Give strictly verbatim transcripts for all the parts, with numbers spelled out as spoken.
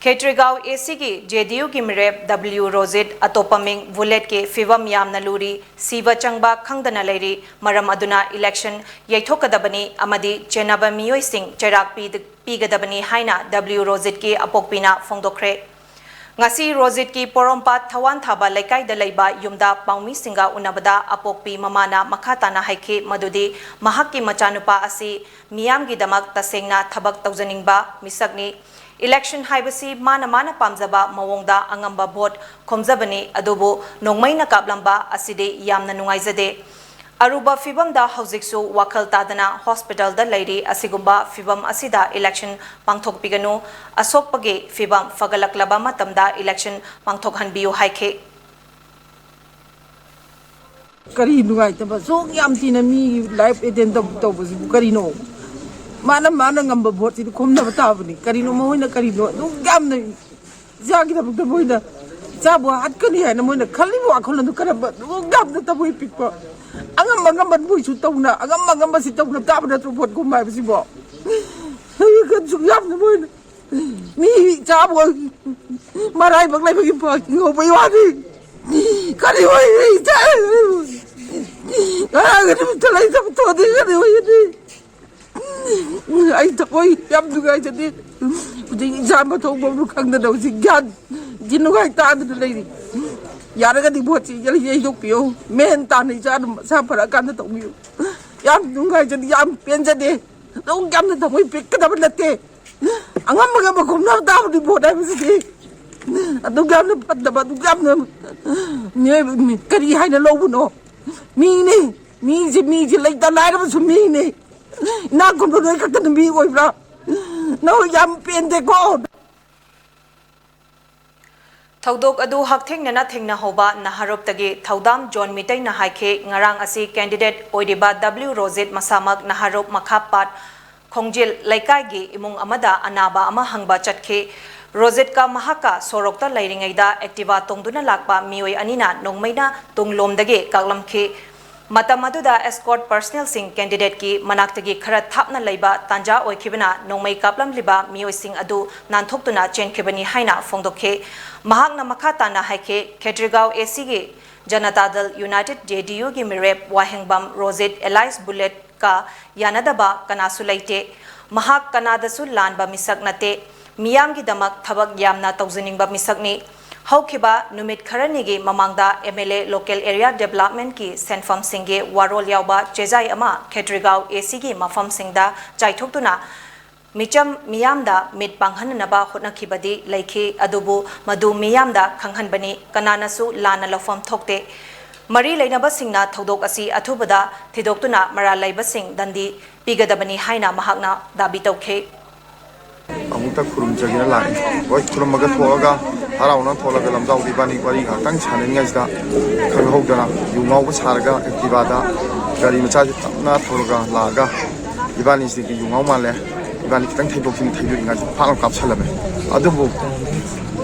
ꯈꯦꯇ꯭ꯔꯤꯒꯥꯎ ꯑꯦ ꯁꯤꯒꯤ ꯖꯦ ꯗꯤ ꯌꯨꯒꯤ ꯃꯤꯔꯦꯞ ꯗꯕ꯭ꯂꯤꯌꯨ ꯔꯣꯖꯤꯠ, ꯑꯇꯣꯞꯄ ꯃꯤꯡ ꯕꯨꯂꯦꯠꯀꯤ ꯐꯤꯕꯝ ꯌꯥꯝꯅ ꯂꯨꯔꯤ, ꯁꯤꯕ ꯆꯪꯕ ꯈꯪꯗꯅ ꯂꯩꯔꯤ꯫ ꯃꯔꯝ ꯑꯗꯨꯅ ꯏꯂꯦꯛꯁꯟ ꯌꯩꯊꯣꯛꯀꯗꯕꯅꯤ ꯑꯃꯗꯤ ꯆꯦꯟꯅꯕ ꯃꯤꯑꯣꯏꯁꯤꯡ ꯆꯩꯔꯥꯛ ꯄꯤꯗ-, ꯄꯤꯒꯗꯕꯅꯤ ꯍꯥꯏꯅ ꯗꯕ꯭ꯂꯤꯌꯨ ꯔꯣꯖꯤꯠꯀꯤ ꯑꯄꯣꯛꯄꯤꯅ ꯐꯣꯡꯗꯣꯛꯈ꯭ꯔꯦ꯫ ꯉꯁꯤ ꯔꯣꯖꯤꯠꯀꯤ ꯄꯣꯔꯣꯝꯄꯥꯠ ꯊꯋꯥꯟ ꯊꯥꯕ ꯂꯩꯀꯥꯏꯗ ꯂꯩꯕ ꯌꯨꯝꯗ ꯄꯥꯎꯃꯤꯁꯤꯡꯒ ꯎꯅꯕꯗ ꯑꯄꯣꯛꯄꯤ ꯃꯃꯥꯅ ꯃꯈꯥ ꯇꯥꯅ ꯍꯥꯏꯈꯤ ꯃꯗꯨꯗꯤ ꯃꯍꯥꯛꯀꯤ ꯃꯆꯥꯅꯨꯄꯥ ꯑꯁꯤ ꯃꯤꯌꯥꯝꯒꯤꯗꯃꯛ ꯇꯁꯦꯡꯅ ꯊꯕꯛ ꯇꯧꯖꯅꯤꯡꯕ ꯃꯤꯁꯛꯅꯤ꯫ ꯏꯂꯦꯛꯁꯟ ꯍꯥꯏꯕꯁꯤ ꯃꯥꯅ ꯃꯥꯅ ꯄꯥꯝꯖꯕ ꯃꯑꯣꯡꯗ ꯑꯉꯝꯕ ꯚꯣꯠ ꯈꯣꯝꯖꯕꯅꯤ, ꯑꯗꯨꯕꯨ ꯅꯣꯡꯃꯩꯅ ꯀꯥꯞꯂꯝꯕ ꯑꯁꯤꯗꯤ ꯌꯥꯝꯅ ꯅꯨꯡꯉꯥꯏꯖꯗꯦ꯫ ꯑꯔꯨꯕ ꯐꯤꯕꯝꯗ ꯍꯧꯖꯤꯛꯁꯨ ꯋꯥꯈꯜ ꯇꯥꯗꯅ ꯍꯣꯁꯄꯤꯇꯥꯜꯗ ꯂꯩꯔꯤ꯫ ꯑꯁꯤꯒꯨꯝꯕ ꯐꯤꯕꯝ ꯑꯁꯤꯗ ꯏꯂꯦꯛꯁꯟ ꯄꯥꯡꯊꯣꯛꯄꯤꯒꯅꯨ꯫ ꯑꯁꯣꯛꯄꯒꯤ ꯐꯤꯕꯝ ꯐꯒꯠꯂꯛꯂꯕ ꯃꯇꯝꯗ ꯏꯂꯦꯛꯁꯟ ꯄꯥꯡꯊꯣꯛꯍꯟꯕꯤꯌꯨ ꯍꯥꯏꯈꯤ꯫ ꯀꯔꯤ ꯅꯨꯡꯉꯥꯏꯇꯕ? ꯁꯨꯛ ꯌꯥꯝ ꯊꯤꯅ ꯃꯤꯒꯤ ꯂꯥꯏꯐ ꯑꯦꯇꯦꯟ ꯇꯧ-, ꯇꯧꯕꯁꯤꯕꯨ ꯀꯔꯤꯅꯣ? ꯃꯥꯅ, ꯃꯥꯅ ꯉꯝꯕ ꯚꯣꯠꯁꯤꯗꯤ ꯈꯣꯝꯅꯕ ꯇꯥꯕꯅꯤ꯫ ꯀꯔꯤꯅꯣ ꯃꯈꯣꯏꯅ ꯀꯔꯤꯅꯣ ꯑꯗꯨꯛ ꯌꯥꯝꯅ ꯏꯆꯥꯒꯤꯗꯃꯛꯇ ꯃꯣꯏꯅ ꯏꯆꯥꯕꯨ ꯍꯥꯠꯀꯅꯤ ꯍꯥꯏꯅ ꯃꯣꯏꯅ ꯈꯜꯂꯤꯕ ꯋꯥꯈꯜꯂꯣꯟꯗꯨ ꯀꯔꯝꯕ? ꯑꯗꯨꯛ ꯌꯥꯝꯅ ꯊꯃꯣꯏ ꯄꯤꯛꯄ꯫ ꯑꯉꯝꯕ ꯑꯉꯝꯕ ꯃꯣꯏꯁꯨ ꯇꯧꯅ, ꯑꯉꯝꯕ ꯑꯉꯝꯕꯁꯤ ꯇꯧꯅ ꯇꯥꯕ ꯅꯠꯇ꯭ꯔꯣ ꯚꯣꯠ ꯈꯣꯝꯕ ꯍꯥꯏꯕꯁꯤꯕꯣ? ꯑꯗꯨꯛ ꯌꯥꯝꯅ ꯃꯣꯏꯅ ꯃꯤ ꯆꯥꯕ ꯃꯔꯥꯏꯕꯛ ꯂꯩꯕꯒꯤ ꯄꯥꯛ ꯉꯧꯕꯩ ꯋꯥꯅꯤ꯫ ꯀꯔꯤ ꯑꯣꯏꯔꯤ? ꯉꯔꯥꯡꯒꯤ ꯅꯨꯃꯤꯠꯇ ꯂꯩꯇꯕ ꯊꯣꯛꯑꯗꯤ ꯀꯔꯤ ꯑꯣꯏꯒꯅꯤ? ꯑꯩ ꯊꯃꯣꯏ ꯌꯥꯝ ꯅꯨꯡꯉꯥꯏꯖꯗꯦ꯫ ꯍꯧꯖꯤꯛ ꯏꯆꯥ ꯃꯊꯧ ꯃꯐꯝ ꯈꯪꯗꯅ ꯍꯧꯖꯤꯛ ꯒ꯭ꯌꯥꯟ ꯁꯤ ꯅꯨꯡꯉꯥꯏ ꯇꯥꯗꯅ ꯂꯩꯔꯤ꯫ ꯌꯥꯔꯒꯗꯤ ꯚꯣꯠꯁꯤ ꯌꯩ-, ꯌꯩꯊꯣꯛꯄꯤꯌꯨ꯫ ꯃꯦꯟ ꯇꯥꯅ ꯏꯆꯥ ꯑꯗꯨꯝ ꯃꯁꯥ ꯐꯔꯛꯑꯀꯥꯟꯗ ꯇꯧꯕꯤꯌꯨ꯫ ꯌꯥꯝ ꯅꯨꯡꯉꯥꯏꯖꯗꯦ, ꯌꯥꯝ ꯄꯦꯟꯖꯗꯦ꯫ ꯑꯗꯨꯛ ꯌꯥꯝꯅ ꯊꯃꯣꯏ ꯄꯤꯛꯀꯗꯕ ꯅꯠꯇꯦ꯫ ꯑꯉꯝ ꯑꯉꯝꯕ ꯈꯣꯝꯅꯕ ꯇꯥꯕꯅꯤ ꯚꯣꯠ ꯍꯥꯏꯕꯁꯤꯗꯤ꯫ ꯑꯗꯨꯛ ꯌꯥꯝꯅ ꯐꯠꯇꯕ, ꯑꯗꯨꯛ ꯌꯥꯝꯅ ꯃꯤꯑꯣꯏꯕ ꯃꯤ ꯀꯔꯤ ꯍꯥꯏꯅ ꯂꯧꯕꯅꯣ? ꯃꯤꯅꯤ, ꯃꯤꯁꯤ, ꯃꯤꯁꯤ ꯂꯩꯇ ꯂꯥꯏꯔꯕꯁꯨ ꯃꯤꯅꯤ꯫ ꯏꯅꯥꯛ ꯈꯨꯟꯕ ꯅꯣꯏ ꯈꯛꯇꯅ ꯃꯤ ꯑꯣꯏꯕ꯭ꯔꯥ? ꯅꯣꯏ ꯌꯥꯝ ꯄꯦꯟꯗꯦꯀꯣ꯫ ꯊꯧꯗꯣꯛ ꯑꯗꯨ ꯍꯛꯊꯦꯡꯅꯅ ꯊꯦꯡꯅꯍꯧꯕ ꯅꯍꯥꯔꯣꯞꯇꯒꯤ ꯊꯧꯗꯥꯝ ꯖꯣꯟ ꯃꯤꯇꯩꯅ ꯍꯥꯏꯈꯤ, ꯉꯔꯥꯡ ꯑꯁꯤ ꯀꯦꯟꯗꯤꯗꯦꯠ ꯑꯣꯏꯔꯤꯕ ꯗꯕ꯭ꯂꯤꯌꯨ ꯔꯣꯖꯤꯠ ꯃꯁꯥꯃꯛ ꯅꯍꯥꯔꯣꯞ ꯃꯈꯥ ꯄꯥꯠ ꯈꯣꯡꯖꯤꯜ ꯂꯩꯀꯥꯏꯒꯤ ꯏꯃꯨꯡ ꯑꯃꯗ ꯑꯅꯥꯕ ꯑꯃ ꯍꯪꯕ ꯆꯠꯈꯤ꯫ ꯔꯣꯖꯤꯠꯀ ꯃꯍꯥꯛꯀ ꯁꯣꯔꯣꯛꯇ ꯂꯩꯔꯤꯉꯩꯗ ꯑꯦꯛꯇꯤꯚꯥ ꯇꯣꯡꯗꯨꯅ ꯂꯥꯛꯄ ꯃꯤꯑꯣꯏ ꯑꯅꯤꯅ ꯅꯣꯡꯃꯩꯅ ꯇꯨꯡꯂꯣꯝꯗꯒꯤ ꯀꯥꯞꯂꯝꯈꯤ꯫ ꯃꯇꯝ ꯑꯗꯨꯗ escort personnelꯁꯤꯡ candidateꯀꯤ ꯃꯅꯥꯛꯇꯒꯤ ꯈꯔ ꯊꯥꯞꯅ ꯂꯩꯕ ꯇꯥꯟꯖꯥ ꯑꯣꯏꯈꯤꯕꯅ ꯅꯣꯡꯃꯩ ꯀꯥꯞꯂꯝꯂꯤꯕ ꯃꯤꯑꯣꯏꯁꯤꯡ ꯑꯗꯨ ꯅꯥꯟꯊꯣꯛꯇꯨꯅ ꯆꯦꯟꯈꯤꯕꯅꯤ ꯍꯥꯏꯅ ꯐꯣꯡꯗꯣꯛꯈꯤ꯫ ꯃꯍꯥꯛꯅ ꯃꯈꯥ ꯇꯥꯅ ꯍꯥꯏꯈꯤ, ꯈꯦꯇ꯭ꯔꯤꯒꯥꯎ ACꯒꯤ ꯖꯅꯇꯥ ꯗꯜ United JDUꯒꯤ ꯃꯤꯔꯦꯞ ꯋꯥꯍꯦꯡꯕꯝ ꯔꯣꯖꯤꯠ alias Bulletꯀ ꯌꯥꯅꯗꯕ ꯀꯅꯥꯁꯨ ꯂꯩꯇꯦ꯫ ꯃꯍꯥꯛ ꯀꯅꯥꯗꯁꯨ ꯂꯥꯟꯕ ꯃꯤꯁꯛ ꯅꯠꯇꯦ꯫ ꯃꯤꯌꯥꯝꯒꯤꯗꯃꯛ ꯊꯕꯛ ꯌꯥꯝꯅ ꯇꯧꯖꯅꯤꯡꯕ ꯃꯤꯁꯛꯅꯤ꯫ ꯍꯧꯈꯤꯕ ꯅꯨꯃꯤꯠ ꯈꯔꯅꯤꯒꯤ ꯃꯃꯥꯡꯗ MLA local area developmentꯀꯤ ꯁꯦꯟꯐꯝꯁꯤꯡꯒꯤ ꯋꯥꯔꯣꯜ ꯌꯥꯎꯕ ꯆꯦꯖꯥꯏ ꯑꯃ ꯈꯦꯇ꯭ꯔꯤꯒꯥꯎ ACꯒꯤ ꯃꯐꯝꯁꯤꯡꯗ ꯆꯥꯏꯊꯣꯛꯇꯨꯅ ꯃꯤꯆꯝ ꯃꯤꯌꯥꯝꯗ ꯃꯤꯠ ꯄꯥꯡꯍꯟꯅꯅꯕ ꯍꯣꯠꯅꯈꯤꯕꯗꯤ ꯂꯩꯈꯤ, ꯑꯗꯨꯕꯨ ꯃꯗꯨ ꯃꯤꯌꯥꯝꯗ ꯈꯪꯍꯟꯕꯅꯤ꯫ ꯀꯅꯥꯅꯁꯨ ꯂꯥꯟꯅ ꯂꯧꯐꯝ ꯊꯣꯛꯇꯦ꯫ ꯃꯔꯤ ꯂꯩꯅꯕꯁꯤꯡꯅ ꯊꯧꯗꯣꯛ ꯑꯁꯤ ꯑꯊꯨꯕꯗ ꯊꯤꯗꯣꯛꯇꯨꯅ ꯃꯔꯥꯜ ꯂꯩꯕꯁꯤꯡ ꯗꯟꯗꯤ ꯄꯤꯒꯗꯕꯅꯤ ꯍꯥꯏꯅ ꯃꯍꯥꯛꯅ ꯗꯥꯕꯤ ꯇꯧꯈꯤ꯫ ꯑꯃꯨꯛꯇ ꯈꯨꯔꯨꯝꯖꯒꯦꯅ ꯂꯥꯛꯏ꯫ ꯍꯣꯏ, ꯈꯨꯔꯨꯝꯃꯒ ꯊꯣꯛꯑꯒ ꯍꯔꯥꯎꯅ ꯊꯣꯛꯂꯒ ꯂꯝꯖꯥꯎꯗ ꯏꯕꯥꯅꯤ ꯋꯥꯔꯤ ꯉꯥꯏꯍꯥꯛꯇꯪ ꯁꯥꯟꯅꯔꯤꯉꯩꯁꯤꯗ ꯈꯪꯍꯧꯗꯅ ꯌꯨ ꯉꯥꯎꯕ ꯁꯥꯔꯒ Activaꯗ ꯒꯥꯔꯤ ꯃꯆꯥꯁꯦ ꯇꯞꯅ ꯊꯧꯔꯒ ꯂꯥꯛꯑꯒ ꯏꯕꯥꯅꯤꯁꯤꯗꯤ ꯌꯨ ꯉꯥꯎ ꯃꯥꯜꯂꯦ, ꯏꯕꯥꯅꯤ ꯈꯤꯇꯪ ꯊꯩꯗꯣꯛꯁꯤꯅ ꯊꯩꯗꯣꯛꯏꯉꯩꯁꯤꯗ ꯐꯥꯛ ꯂꯥꯎ ꯀꯥꯞꯁꯜꯂꯝꯃꯦ꯫ ꯑꯗꯨꯕꯨ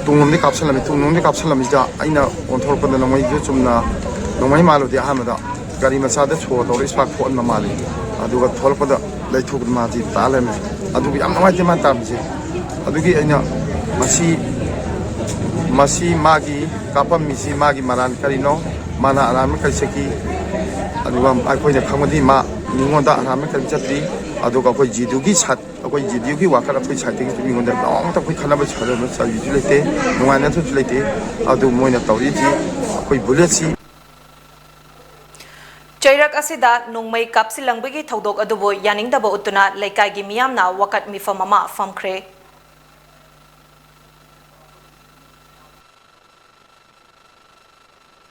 ꯇꯨꯡꯂꯣꯝꯗꯤ ꯀꯥꯞꯁꯜꯂꯝꯃꯤ꯫ ꯇꯨꯡꯂꯣꯝꯗꯤ ꯀꯥꯞꯁꯜꯂꯝꯃꯤꯁꯤꯗ ꯑꯩꯅ ꯑꯣꯟꯊꯣꯔꯛꯄꯗ ꯅꯣꯡꯃꯩꯗꯨ ꯆꯨꯝꯅ ꯅꯣꯡꯃꯩ ꯃꯥꯜꯂꯨꯗꯦ꯫ ꯑꯍꯥꯟꯕꯗ ꯒꯥꯔꯤ ꯃꯆꯥꯗ ꯁꯣ ꯇꯧꯔ spark ꯊꯣꯛꯍꯟꯕ ꯃꯥꯜꯂꯤ꯫ ꯑꯗꯨꯒ ꯊꯣꯛꯂꯛꯄꯗ ꯂꯩꯊꯣꯛꯄꯗ ꯃꯥꯗꯤ ꯇꯥ ꯂꯩꯔꯝꯃꯦ꯫ ꯑꯗꯨꯕꯨ ꯌꯥꯝ ꯅꯨꯡꯉꯥꯏꯇꯦ ꯃꯥꯅ ꯇꯥꯔꯝꯃꯤꯁꯦ꯫ ꯑꯗꯨꯒꯤ ꯑꯩꯅ ꯃꯁꯤ, ꯃꯁꯤ ꯃꯥꯒꯤ ꯀꯥꯞꯄꯝꯃꯤꯁꯤ ꯃꯥꯒꯤ ꯃꯔꯥꯜ ꯀꯔꯤꯅꯣ? ꯃꯥꯅ ꯑꯔꯥꯟꯕ ꯀꯔꯤ ꯆꯠꯈꯤ? ꯑꯗꯨꯒ ꯑꯩꯈꯣꯏꯅ ꯈꯪꯕꯗꯤ ꯃꯥ ꯃꯤꯉꯣꯟꯗ ꯑꯔꯥꯟꯕ ꯀꯔꯤ ꯆꯠꯇ꯭ꯔꯤ꯫ ꯑꯗꯨꯒ ꯑꯩꯈꯣꯏ JDUꯒꯤ ꯁꯥꯏꯠ, ꯑꯩꯈꯣꯏ JDUꯒꯤ worker ꯑꯩꯈꯣꯏ ꯁꯥꯏꯠꯇꯒꯤꯁꯨ ꯃꯤꯉꯣꯟꯗ ꯅꯣꯡꯃꯇ ꯑꯩꯈꯣꯏ ꯈꯠꯅꯕ ꯁꯥꯎꯅꯕ ꯆꯩꯕꯁꯨ ꯂꯩꯇꯦ, ꯅꯨꯡꯉꯥꯏꯅꯗꯕꯁꯨ ꯂꯩꯇꯦ꯫ ꯑꯗꯨ ꯃꯣꯏꯅ ꯇꯧꯔꯤꯁꯤ ꯑꯩꯈꯣꯏ bulletꯁꯤ ꯆꯩꯔꯛ ꯑꯁꯤꯗ ꯅꯣꯡꯃꯩ ꯀꯥꯞꯁꯤꯜꯂꯝꯕꯒꯤ ꯊꯧꯗꯣꯛ ꯑꯗꯨꯕꯨ ꯌꯥꯅꯤꯡꯗꯕ ꯎꯠꯇꯨꯅ ꯂꯩꯀꯥꯏꯒꯤ ꯃꯤꯌꯥꯝꯅ ꯋꯥꯀꯠ ꯃꯤꯐꯝ ꯑꯃ ꯐꯝꯈ꯭ꯔꯦ꯫